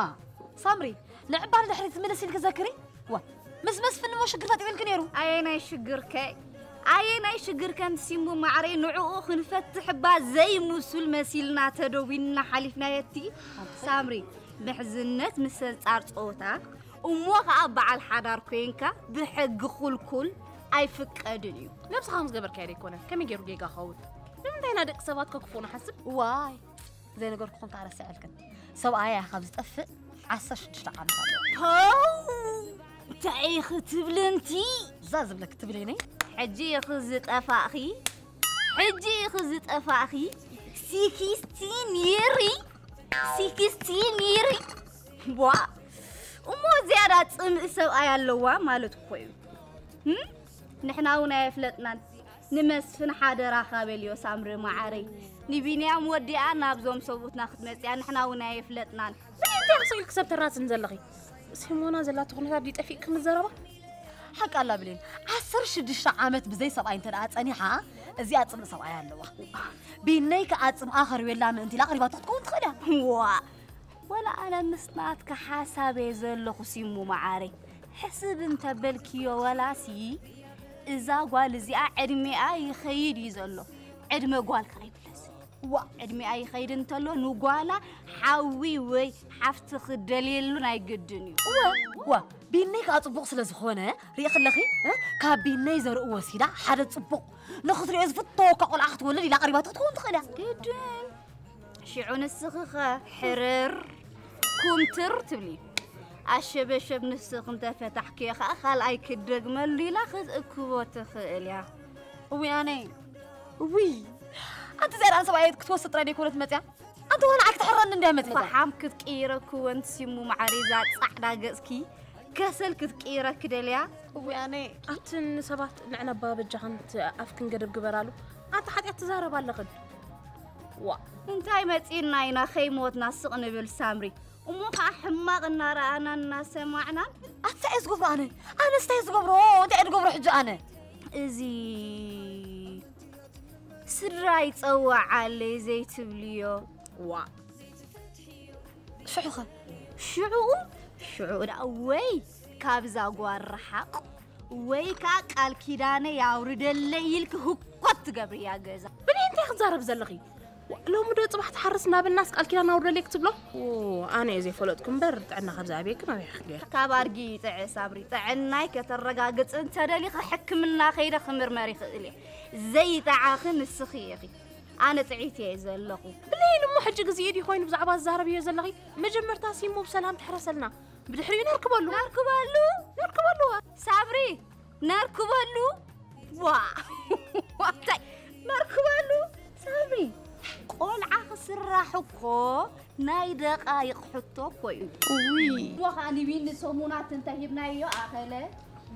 ሳምሪ፣ ንዕባ ንድሕሪት ምልስ ኢልኪ ዘክሪ። ዋ፣ ምስ መስፍን እሞ ሽግር ፈጢሩልኪ ነይሩ። ኣየናይ ሽግር ከ? ኣየናይ ሽግር ከም ሲሙ ማዕረይ ንዕኡ ክንፈትሕ እባ ዘይምሱል መሲልና ተደዊንና ሓሊፍናዮ እቲ። ሳምሪ፣ ምሕዝነት ምስ ኣንጻር ጾታ እሞ ኸኣ በዓል ሓዳር ኮይንካ ብሕጊ ኩልኩል ኣይፍቀድን እዩ። ነብስኻ ከም ዝገበርካዮ ደይኮነ ከመይ ገይሩ ጌጋ ክኸውን? ንምንታይ ኢና ደቂ ሰባት ከክፉኡ ንሓስብ? ዋይ፣ ዘይነገርኩኹም ከኣ ረስዐልክን። ሰብኣያ ካብ ዝጠፍእ ዓሰርተ ሽዱሽተ ዓመት ኣለዎ። ሆው! እንታይ ኢኺ ትብሊ እንቲ? እዛ ዝብለኪ ትብለኒ? ሕጂ ኢኺ ዝጠፋእኺ? ሕጂ ኢኺ ዝጠፋእኺ? ሲክስቲን ይሪ? ሲክስቲን ይሪ? ቧ! እሞ ዝያዳ ጽምኢ ሰብኣይ ኣለዋ ማለት እኮ እዩ። ህም? ንሕና እውን ኣየፍለጥናን። ንመስፍን ሓደራኻ በልዮ ሳምሪ መዓረይ። ንቢንያም ወዲኣ ናብዞም ሰብኡትና ክትመጽያ ንሕና እውን ኣየፍለጥናን። እንታይ ክስኢልኪ ሰብ ተራዝም ዘለኺ? ሲሞና ዘላቶ ኩነታት ድዩ ጠፊእኪ ምዘረባ? ሓቂ ኣላ ብሌን፣ ዓሰርተ ሽዱሽተ ዓመት ብዘይ ሰብኣይ እንተ ደኣ ጸኒሓ፣ እዚኣ ጽምኢ ሰብኣይ ኣለዋ። ቢነይ ከኣ ጽምኣ ከርብየላ ምእንቲ ኢላ ኣቕሪባቶ ክትከውን ትኽእል እያ። ዋ፣ ወላ ኣነ ምስ ናትኪ ሓሳብ እየ ዘለኹ ሲሙ መዓረይ። ሕስብ እንተበልክዮ ወላሲ እዛ ጓል እዚኣ ዕድሚኣ ይኸይድ እዩ ዘሎ። ዕድመ ጓል ከኣ ይብለስ። ዋ፣ ዕድሚኣ ይኸይድ እንተሎ ንጓላ ሓዊ ወይ ሓፍቲ ክደልየሉ ናይ ግድን እዩ። ዋ፣ ዋ፣ ቢነይ ከኣ ጽቡቕ ስለ ዝኾነ፣ ሪእኺ ኣለኺ፣ እ? ካብ ቢነይ ዘርኡ ወሲዳ ሓደ ጽቡቕ ንኽትሪኦ ዝፍተወካ ቆልዓ ክትወልድ ኢላ ኣቕሪባቶ ክትከውን ትኽእል እያ። ግድን። ሽዑ ንስኺ ኸ ሕርር ኩምትር ትብሊ። ኣሸበሸብ ንስኺ እንተፈታሕክዮ ኸኣ ካልኣይ ክደግመሉ ኢላ ክትእክቦ ትኽእል እያ። እውይ ኣነ፣ እውይ። ኣንቲ እዚኣ ደኣ ንሰብኣየይ ክትወስድ ጥራይ ደይኮነት መጽያ? ኣንቲ ዋላ ንዓይ ክትሕረኒ እንድያ መጺኣ። ፈሓም ክትቅይረኪ ወንቲ ሲሙ ማዕረ እዛ ጻዕዳ ገጽኪ ከሰል ክትቅይረኪ ደልያ። እውይ ኣነ። ኣቲ ንሰባት ንዕነባ በጃኽን እቲ ኣፍክን ገደብ ግበራሉ። ኣንቲ ሓጢኣት ትዛረባ ኣለኽን። ዋ። እንታይ መጺእና ኢና ከይሞትና ስቕ ንብል ሳምሪ። እሞ ኸዓ ሕማቕ እናረኣናን እናሰማዕናን። ኣቲ እንታይ እየ ዝገብሮ ኣነ? ኣነስ እንታይ እየ ዝገብሮ? እንታይ እየ ዝገብሮ ሕጂ ኣነ? እዚ ስድራ ይጸዋዓለይ ዘይትብልዮ። ዋ። ሽዑኸ? ሽዑኡ? ሽዑኡ ደኣ ወይ ካብዛ ጓል ረሓቕ ወይ ከዓ ቃል ኪዳነ ያውርደለይ ኢልክ ህኮት ትገብርያ ገዛ። ብለይ እንታይ ክትዛረብ ዘለኺ? ዋ፣ ሎሚ ዶ ጽባሕ ትሓርስ እናበልናስ ቃል ኪዳን ኣውርደለይ ክትብሎ? ኦ፣ ኣነ እየ ዘይፈለጥኩ እምበር ጥዕና ካብ ዝኣብየክን ኣበይ ክገር። ካብ ኣድጊ ይጥዐ ሳብሪ፣ ጥዕናይ ከተረጋግጽ እንተደሊኺ ሕክምና ከይደ ክምርመር ይኽእል እየ። ዘይጠዓኺ ንስኺ ኢኺ። ኣነ ጥዒት እየ ዘለኹ። ብለይን እሞ ሕጂ ግዜ ድዩ ኮይኑ ብዛዕባ ዝዛረብ እዮ ዘለኺ? መጀመርታ ሲሙ ብሰላም ትሕረሰልና። ብድሕሪኡ ነርክበሉ። ነርክበሉ? ነርክበሉ። ሳብሪ፣ ነርክበሉ። ዋ፣ ዋታይ፣ ነርክበሉ። ሳብሪ፣ ቆልዓ ክስራሕ እኮ ናይ ደቃይቕ ሕቶ እኮ እዩ። እውይ። እሞ ኸኣ ንቢኒ ሰሙናት እንተ ሂብናዮ ኣኸለ፣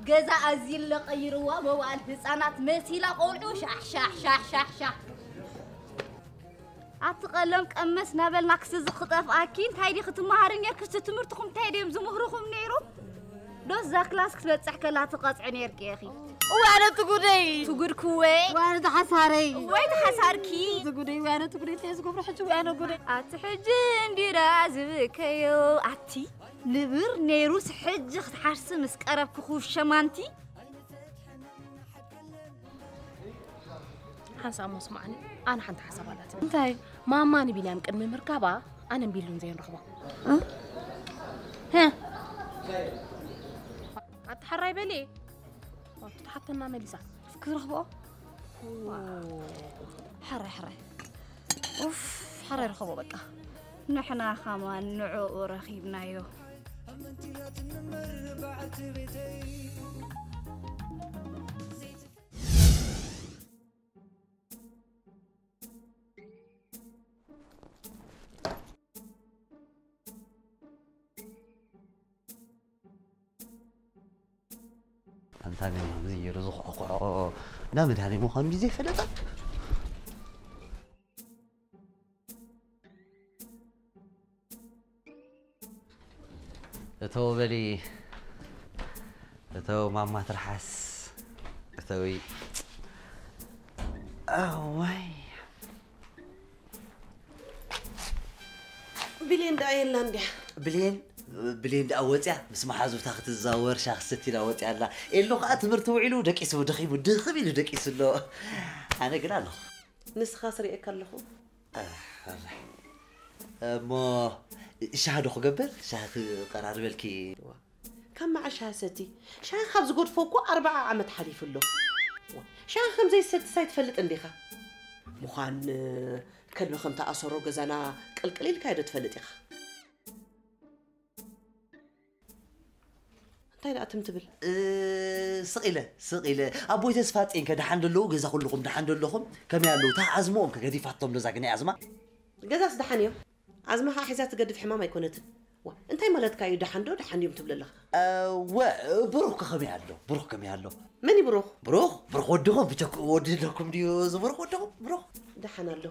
ገዛ ኣዚለ ቀይርዋ፣ መዋእል ህጻናት መሲላ ቆልዑ ሻሕ፣ ሻሕ፣ ሻሕ፣ ሻሕ፣ ሻሕ። ኣቲ ቀለም ቀመስ ናበልና ክስዚ ክጠፍኣኪ፣ እንታይ ዲኺ ትመሃሪ ኔርኪ? እስቲ ትምህርትኹም እንታይ ድዮም ዝምህርኹም ነይሩ? ዶስ እዛ ክላስ ክትበጽሕ ከላ ትቐጽዒ ኔርኪ ኢኺ? እዋይ ኣነ ትጉደይ። ትጉድኪ ወይ? እዋይ ኣነ ተሓሳረይ። ወይ ተሓሳርኪ። ትጉደይ፣ እዋይ ኣነ ትጉደይ፣ እንታይ ዝገብሮ ሕጂ፣ እዋይ ኣነ ጉደይ። ኣቲ ሕጂ እንዲራ ዝብከዮ ኣቲ ንብር ነይሩስ ሕጂ ክትሓርሲ ምስ ቀረብኪ ኩሸማንቲ። ሓንሳብ እሞ ስምዓኒ፣ ኣነ ሓንቲ ሓሳብ ኣላትኒ። እንታይ? ማማ ንቢንያም ቅድሚ ምርካባ ኣነን ቢሉን ዘይንረኽቦ። እ? ሀ? ኣቲ ሓራይ በሊ። ዋ፣ ትሓተና መሊሳ። ክትረኽቦ? ሓራይ፣ ሓራይ። ኡፍ፣ ሓራይ ረኸቦ በቃ። ንሕና ኸማን ንዕኡ ረኺብናዮ። ኣንታ ግን እዚ ገይሩ ዝኹዕኩዖ እንዳ መድሃኔ ምዃኑ ድዩ ዘይፈለጣ? እተው በሊ፣ እተው ማማ ትርሓስ፣ እተዊ። ኣዋይ። ብሌን ደኣ የላን ድያ? ብሌን፣ ብሌን ደኣ ወጽያ፣ ምስ መሓዙታ ክትዛወር ሻሂ ክትሰቲ ኢላ ወጽያ ኣላ። ኤሉ ከኣ ትምህርቲ ውዒሉ ደቂሱ፣ ደኺሙ፣ ድኽም ኢሉ ደቂሱ ኣሎ። ኣነ ግን ኣለኹ። ንስኻስ ርእየካ ኣለኹ። ኣህ፣ ኣረ። እሞ ሻሂ ዶ ክገብር? ሻሂ ክቀራርበልኪ? ካብ መዓስ ሻሂ ሰቲ? ሻሂ ካብ ዝገድፎ እኮ ኣርብዓ ዓመት ሓሊፉ ኣሎ። ዋ፣ ሻሂ ከም ዘይሰትስ ኣይትፈልጥን ዲኻ? ምዃን ከልቢ ከም ተኣሰሮ ገዛና ቅልቅል ኢልካዮ ዶ ትፈልጥ ኢኻ? እንታይ ደኣ ትም ትብል? እ፣ ስቕ ኢለ፣ ስቕ ኢለ። ኣቦይ ተስፋጼን ከ ደሓን ዶ ኣለዉ? ገዛ ኩልኹም ደሓን ዶ ኣለኹም? ከመይ ኣለዉ? እታ ዓዝምኦም ከ ገዲፋቶም ዶ እዛ ግናይ ዓዝማ? ገዛስ ደሓን እዮም። ዓዝማ ኸኣ ሒዛ ትገድፍ ሕማም ኣይኮነትን። ዋ፣ እንታይ ማለትካ እዩ? ደሓን ዶ ደሓን ድዮም ትብል ኣለኻ? እ፣ ወ-፣ ብሩኽ ከ ከመይ ኣሎ? ብሩኽ ከመይ ኣሎ? መን እዩ ብሩኽ? ብሩኽ? ብሩኽ ወድኹም? ብቸክ-፣ ወዲ ኣለኩም ድዩ እዚ ብሩኽ ወድኹም? ብሩኽ? ደሓን ኣሎ።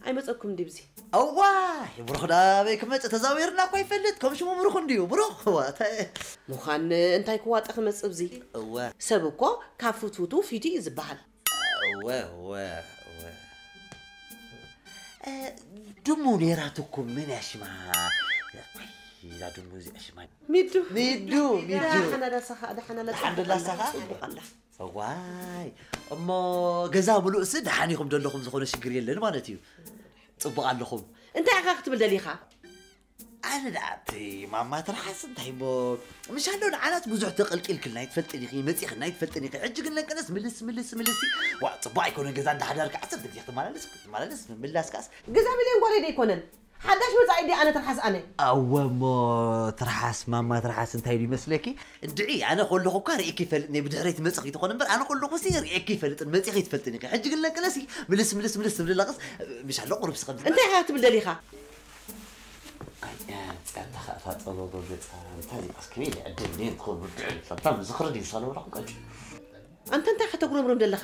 ኣይመጸኩም ድዩ ብዚ? እዋይ፣ ብሩኽ ናበይ ክመጽእ? ተዛዊርና እኳ ይፈልጥ። ከም ሽሙ ብሩኽ እንድዩ። ብሩኽ? እዋ፣ እንታይ? ምዃን እንታይ ክዋጠ ክመጽእ ብዚ? እወ። ሰብ እኮ ካብ ፍትውቱ ፊቱ እዩ ዝበሃል። እወ፣ እወ፣ እወ። እ፣ ድሙ ነይራትኩም መን እያ ሽማ? እዛ ድሙ እዚኣ ሽማ? ሚዱ። ሚዱ፣ ሚዱ። ደሓና ዳሳኻ፣ ደሓና ዳሳኻ። ደሓን ደላሳኻ? ጽቡቕ ኣላ። እዋይ፣ እሞ ገዛ ምሉእሲ ደሓን ኢኹም ዘለኹም፣ ዝኾነ ሽግር የለን ማለት እዩ። ጽቡቕ ኣለኹም። እንታይ ኢኻ ክትብል ደሊኻ? ኣነ ደኣ እቲ ማማ ትርሓስ እንታይ እሞ፣ ምሻሎ ንዓናት ብዙሕ ተቐልቂልክልና ኣይትፈልጥን ኢኺ፣ መጺኽና ኣይትፈልጥን ኢኺ። ሕጂ ግን ለንቀነስ ምልስ፣ ምልስ፣ ምልስ። ዋ፣ ጽቡቕ ኣይኮነን ገዛ እንዳሓዳርካ ዓሰርተ ግዜ ክትመላለስ፣ ክትመላለስ፣ ምምላስ ከኣስ። ገዛ ሚልዮን ጓለይ ዶ ኣይኮነን? ሓዳሽ መጻኢ ድየ ኣነ ትርሓስ ኣነ? ኣወ እሞ ትርሓስ፣ ማማ ትርሓስ እንታይ ኢሉ ይመስለኪ? እንድዒ፣ ኣነ ከለኹ እኳ ርእየኪ ይፈልጥን እየ፣ ብድሕረይ ትመጽእ ከይትኾን እምበር፣ ኣነ ከለኹ ሲ ርእየኪ ይፈልጥን፣ መጺኺ ኣይትፈልጥን ኢኺ። ሕጂ ግን ለንቀለሲ ምልስ፣ ምልስ፣ ምልስ ትብል ኣለኽስ፣ ምሻሎ ቁሩብሲ ከምዚ። እንታይ ኢኻ ክትብል ደሊኻ? ኣይ፣ ጸርታ ኸኣ እታ ጸጎጎ ገጻ፣ እንታይ እዚኣስ ከመይ ኢለ ዕድል ድየ ትኸውን ብድዕል፣ ፈታ ምዝኽሪ ድዩ ዝሳለወ ኣለኹ ቀጭ። ኣንተ እንታይ ከተጉረምርም ደለኻ?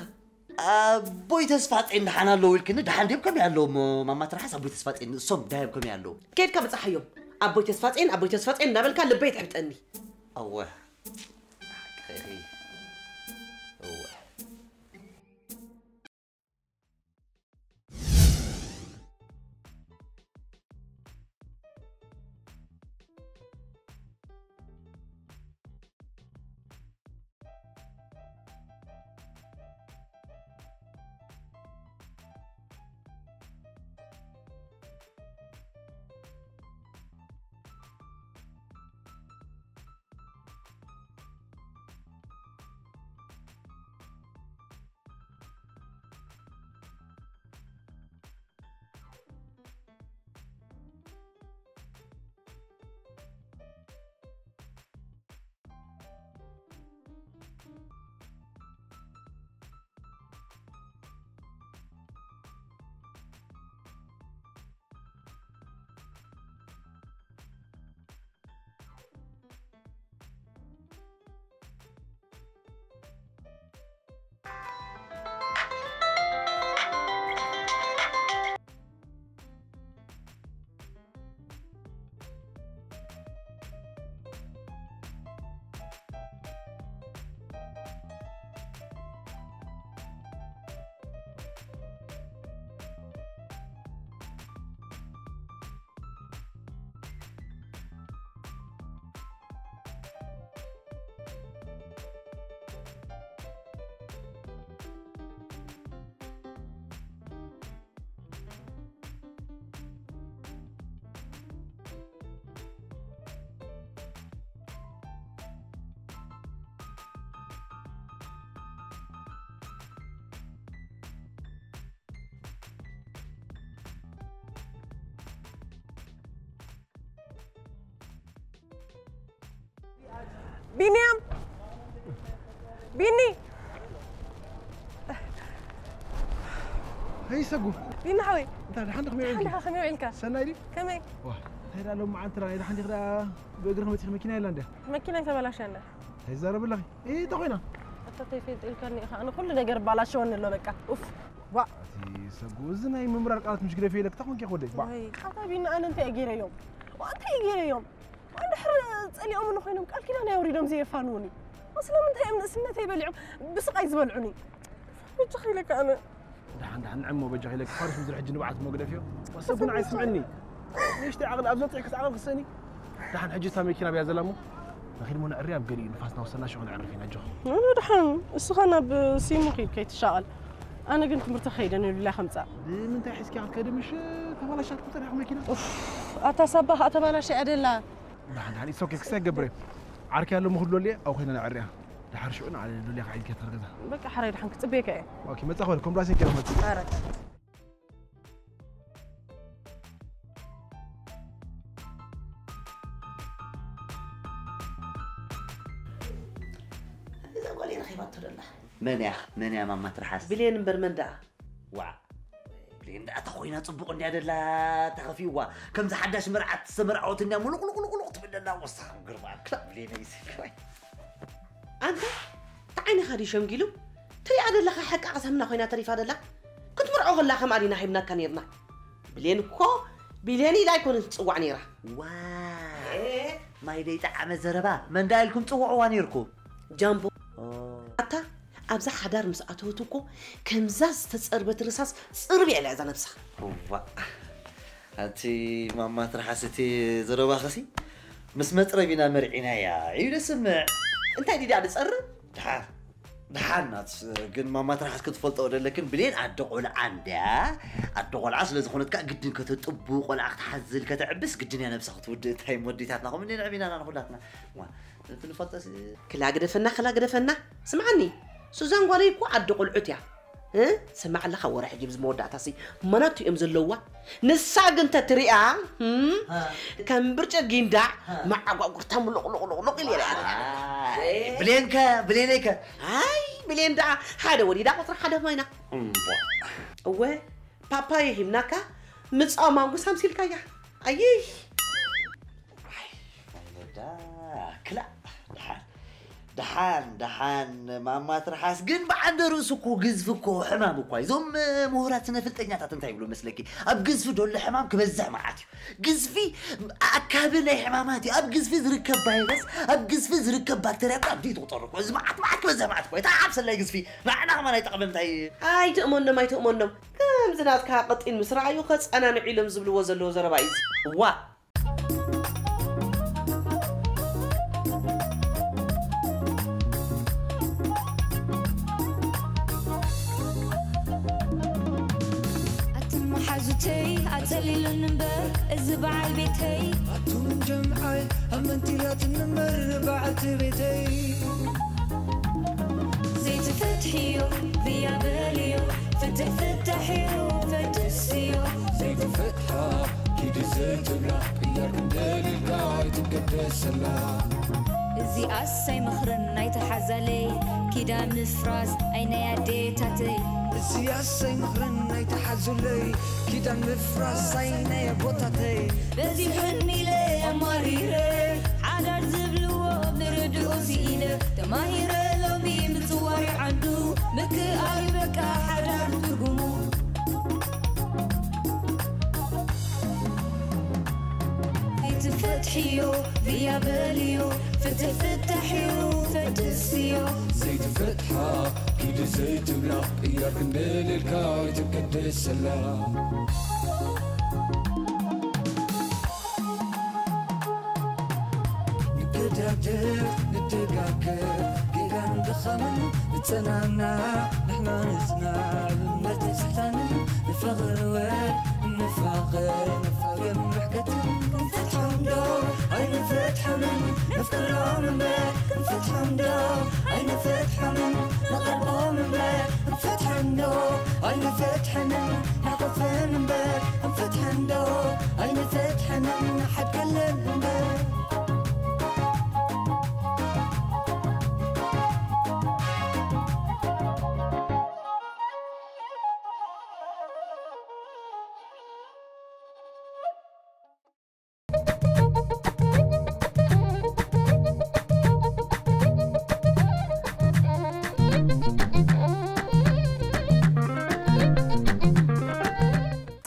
ኣቦይ ተስፋጼን ደሓን ኣለዉ ኢልክኒ፣ ደሓን ድዮም ከመይ ኣለዉ? እሞ ማማ ትርሓስ ኣቦይ ተስፋጼን ንሶም ዳዮም ከመይ ኣለዉ? ኬድካ ብጻሓዮም። ኣቦይ ተስፋጼን፣ ኣቦይ ተስፋጼን እንዳበልካ ልበይ ትሕብጠኒ። ኣወ። ሓቅኺ። እወ። ቢንያም! ቢኒ! هي سقو ቢኒ ሓወይ! انت الحين خمي عينك ሓንዲኻ ከመይ ውዒልካ? سنايري ከመይ? واه هي لو مع انت راي الحين تقدر بقرا متخ مكينه الا عنده መኪና ይተበላሸ ኣለ። هي زرب الله ايه تخوينا እታ ተይፈይጥ ኢልካኒ ኢኻ። ኣነ ኩሉ ነገር ባላሸወኒ ኣሎ በቃ። ኡፍ! ዋ! هي سقو እዝናይ ምምራር ቃላት مش قريفه لك تخون كيف ودي با ወይ ኣታ ቢኒ ኣነ እንታይ ገይረዮም? ዋ እንታይ ገይረዮም? እንድሕር ጸሊኦምኒ ኮይኖም ቃል ኪዳን ኣውሪዶም ዘየፋንውኒ። ስለምንታይ እዮም ንእስነተይ በሊዖም ብስቓይ ዝበልዑኒ? ብቻ ኸይለካ ኣነ دحان دحان نعمو بجا خيلك فارس مزرح جنب عتمو قدفيو وسبنا عايز سمعني ليش تعقل ابزت عكس عقل خسني دحان حجي تا مكينه بيا زلمو نخيل مو نعري ابقلي نفاسنا وصلنا شغل نعرفين اجو ኣነ ድሓን እስኻ ናብ ሲሙ ኺድ ከይትሻቐል። ኣነ ግን ትምህርቲ ኸይደ ንሉላ ከምጻእ። من تحس كيف كده مش تبغى شاك تروح مكينه ኣታ ሳባ ኸኣ ተባላሽ ኣደላ دحان دحان اتس اوكي كسي قبري عارك يا لو مخلو لي او خلينا نعريها دحر شو انا على لولي عيد كتر كذا በቃ ሓራይ ድሓን ክጽበየካ እየ اوكي متى اخوي كم راسين كده متى ኣረ እዛ ጓል እየ ረኺባቶ ደላ መን እያ መን እያ ማማ ትርሓስ ብሌን እምበር መን ደኣ ዋ ብሌን ደኣ ተኾይና ፅቡቕ እንድያ ደላ ተኸፊዋ ከምዚ ሓዳሽ መርዓት ዝተመርዓወት እንድያ ሙሉቕሉቕሉቕ ትብል ደላ ወሳኽ ግርማ ክላእ ብሌነይ ስክራይ ኣንታ ተዓይንኻ ድዩ ሸምጊሉ ትሪኣ ዘለኻ ሓቂ ቀሰምና ኮይና ተሪፋ ደላ ክትምርዖ ከላ ከም ኣዲና ሂብናካ ነርና ብሌን እኮ ብሌን ኢላ ኣይኮነት ትፅዋዕ ነይራ ዋ ማይ ደይጠዓመ ዘረባ መን ደኣ ኢልኩም ፅውዕዋ ነይርኩም ጃምቦ ኣታ ኣብዛ ሓዳር ምስ ኣተወት እኮ ከምዛ ዝተፀርበት ርሳስ ፅርብ እያ እዛ ነብሳ እዋ ኣቲ ማማ ትርሓስ እቲ ዘረባኸሲ ምስ መፅረቢና መርዒናያ እዩ ደስምዕ እንታይ ዲዳ ዝፀርብ ድሓር ድሓር ናት ግን ማማ ትርሓስ ክትፈልጦ ደለክን ብሌን ኣደ ቆልዓ እንድያ ኣደ ቆልዓ ስለ ዝኾነት ከዓ ግድን ከተጥቡ ቆልዓ ክትሓዝል ከተዕብስ ግድን እያ ነብሳ ክትውድእ እንታይ ወዲታትና ከምኡ ነዕቢናና ንኩላትና ክንፈልጦ ክላ ግደፈና ክላ ግደፈና ስምዓኒ ሱዛን ጓለይ እኮ ኣደ ቆልዑት እያ ስማዕ ኣለኻ ወረ ሕጂ ብዚ መወዳእታ ሲ መናቱ እዮም ዘለዋ ንሳ ግን ተትሪኣ ከም ብርጭ ጊንዳዕ መዓጓጉርታ ምሎቕሎቕሎቕሎቕ ኢለ ብሌንከ ብሌነይከ ኣይ ብሌን ደኣ ሓደ ወሊዳ ቁፅሪ ሓደ ኮይና እወ ፓፓየ ሂብናካ ምፃው ማንጉስ ኣምሲልካያ ኣይይ ክላእ ደሓን ደሓን ደሓን ማማ ትርሓስ ግን ብዓንደ ርእሱ እኮ ግዝፊ እኮ ሕማም እኳ እዞም ምሁራት ስነ ፍልጠኛታት እንታይ ይብሉ መስለኪ ኣብ ግዝፊ ደሎ ሕማም ክበዝሕ መዓት እዩ ግዝፊ ኣካቢ ናይ ሕማማት እዩ ኣብ ግዝፊ ዝርከብ ቫይረስ ኣብ ግዝፊ ዝርከብ ባክተርያ እኳ ኣብዲ ትቁጠሩ እኮ እዚ መዓት መዓት ክበዝሕ መዓት እኮ ይተዓብሰለይ ግዝፊ ንዓና ከማን ኣይጠቕምን እንታይ ኣይትእመኖም ኣይትእመኖም ከምዚ ናትካ ቅጢን ምስ ረኣዩ ከፀናንዑ ኢሎም ዝብልዎ ዘለዉ ዘረባ እዩ እዋ ኣትመሓዙተይ ኣጸሊሉን እምበር እዚ በዓል ቤተይ ኣቱም ጀምዓይ ኣመንቲላትን እምበር በዓልቲ ቤተይ ዘይትፈትሕዮ ብያ በልዮ ፍትሕ ፍታሕዮ ፈትስዮ ዘይትፈትሓ ኪዲ ዘይትብላ ቅያር ክንደልልካ ኣይትገደሰላ እዚኣስ ኣይመኽርን ኣይተሓዛለይ ኪዳን ምፍራስ ኣይናይ ኣዴታተይ እዚኣስ ኣይመኽርን ኣይተሓዙለይ ኪዳን ምፍራስ ኣይናይ ኣቦታተይ በዚሑን ኢለ ኣማሪረ ሓዳር ዝብልዎ ምርድኡ ስኢነ ተማሂረ ሎሚ ምፅዋር ዓዱ ምክኣል በቃ ሓዳር ትርጉሙ ዘይትፈትሕዮ ብያ በልዮ ፍትሕ ፍታሕዮ ፈድስዮ ዘይትፈትሓ ኪዲ ዘይትብላ ቅያር ክንደልልካ ኣይትገደሰላ ንደጋገፍ ንደጋገፍ ጌጋን ድኻምን ንጸናና ንሕና ንጽናዕ እምነት ንስሕታንን ንፋቐር ወ ንፋቐር ንፋቐር ምሕከትን ክንፈትሖም ዶ ኣይንፈትሖምን ነፍቅሮም እምበር ክንፈትሖም ዶ ኣይንፈትሖምን ንቐርቦም እምበር ክንፈትሖም ዶ ኣይንፈትሖምን ንሓቆፈን እምበር ክንፈትሖም ዶ ኣይንፈትሖምን ንሓድገለን እምበር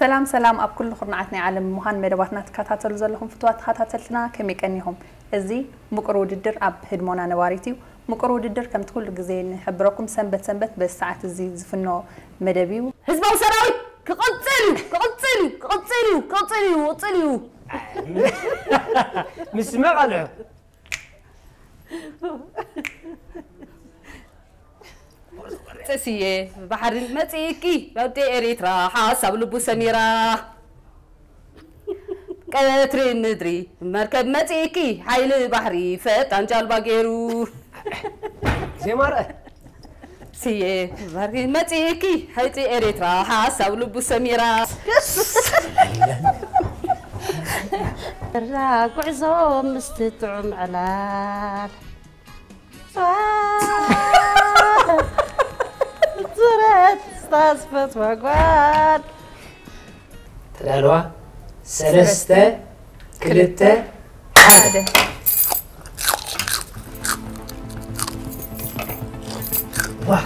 ሰላም ሰላም፣ ኣብ ኩሉ ኩርናዓት ናይ ዓለም ምዃን መደባትና ትከታተሉ ዘለኹም ፍትዋት ተኸታተልትና፣ ከመይ ቀኒኹም? እዚ ምቁር ውድድር ኣብ ህድሞና ነባሪት እዩ። ምቁር ውድድር ከምቲ ኩሉ ግዜ ንሕብረኩም ሰንበት ሰንበት በዚ ሰዓት እዚ ዝፍኖ መደብ እዩ። ህዝባዊ ሰራዊት ክቕጽል እዩ፣ ክቕጽል እዩ፣ ክቕጽል እዩ፣ ክቕጽል እዩ፣ ክቕጽል እዩ። ምስ መቐልዑ ጥስየ ባሕርን መጺእኪ ወዲ ኤሪትራ ሓሳብ ልቡ ሰሚራ ቀትሪ ምድሪ መርከብ መጺእኪ ሓይሊ ባሕሪ ፈጣን ጃልባ ገይሩ ዜማረ ስየ ባሕሪ መጺእኪ ሓይሊ ኤሪትራ ሓሳብ ልቡ ሰሚራ ራ ጉዕዞ ምስቲ ጥዑም ዕላል ዙረት ስታስፈት መጓል ተዳልዋ ሰለስተ ክልተ ሓደ ዋ